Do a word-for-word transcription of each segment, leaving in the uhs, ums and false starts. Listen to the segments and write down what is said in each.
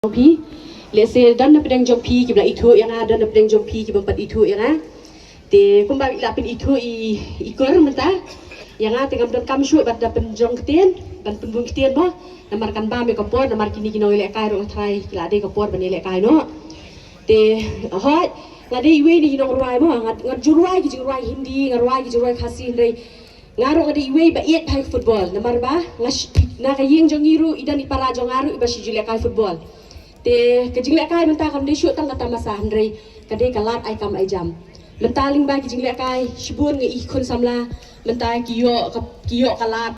jong phi. Lehse don na pdeng jong phi kiba la ithuh ïa nga, don na pdeng jong phi kiba ym pat ithuh ïa nga. Te kumba la pynithuh i, i Kur mynta ïa nga, te ngam donkam shuh ban da pynjong ktien, ban pynbun ktien mo. Namar kan bam ïa ka por, namar kine ki nongïalehkai ruh nga tharai ki la dei ka por ban ïalehkai noh. Te hooid, nga dei iwei na ki nongrwai mo, nga, nga ju rwai ki jingrwai Hindi, nga rwai ki jingrwai Khasi, hynrei nga ruh nga dei iwei ba ïeit bha ïa ka football. Namar ba nga sh-, na ka ïing jong ngi ruh i don i para jong nga ruh iba shu ju lehkai football. Te ka jinglehkai mynta kam dei shuh tang ka tamasa, hynrei ka dei ka lad ai kam ai jam. Mynta lyngba ki jinglehkai shibun nga i khun samla mynta ki ïoh ka, ki ïoh ka lad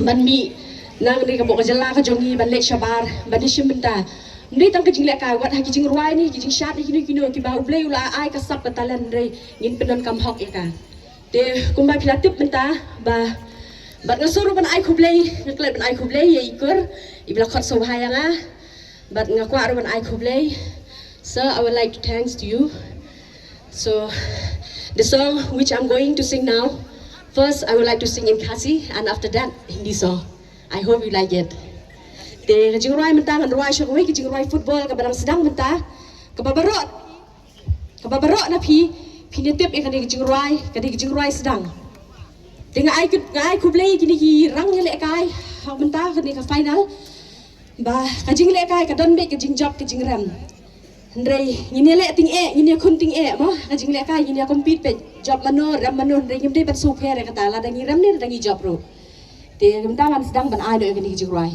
ban mih na kane ka bok ka jylla ka jong ngi ban leit shabar ban ïashim bynta. Ym dei tang ka jinglehkai, wat ha ki jingrwai ne ki jingshad ne kino kino kiba U Blei u la ai ka sap ka talent, hynrei ngin pyndonkam hok ïa ka. Te kumba phi la tip mynta ba, bad nga sngew ruh ban ai khublei, nga klet ban ai khublei ïa i Kur iba la khot sngewbha ïa nga. Bad nga kwah ruh ban ai khublei. Sir, I would like to thanks to you. So the song which I'm going to sing now, first I would like to sing in Khasi and after that Hindi song. I hope you like it. Te ka jingrwai mynta ngan rwai sha kawei ka jingrwai football kaba dang sdang mynta, kaba baroh, kaba baroh na phi phin ïa tip ïa kane ka jingrwai, kane ka jingrwai sdang. Te nga ai, nga ai khublei kine ki rang ïalehkai ha mynta kane ka final. Ba ka jinglehkai ka don beit ka jingjop ka jingrem. Hynrei ngin ïaleh tyngeh, ngin ïakhun tyngeh mo, ka jinglehkai ngin ïa compete beit, jop mano rem mano, hynrei ngim dei ban sngewpher ïa kata, lada ngi rem ne lada ngi jop ruh. Te mynta ngan sdang ban ai noh ïa kane ka jingrwai.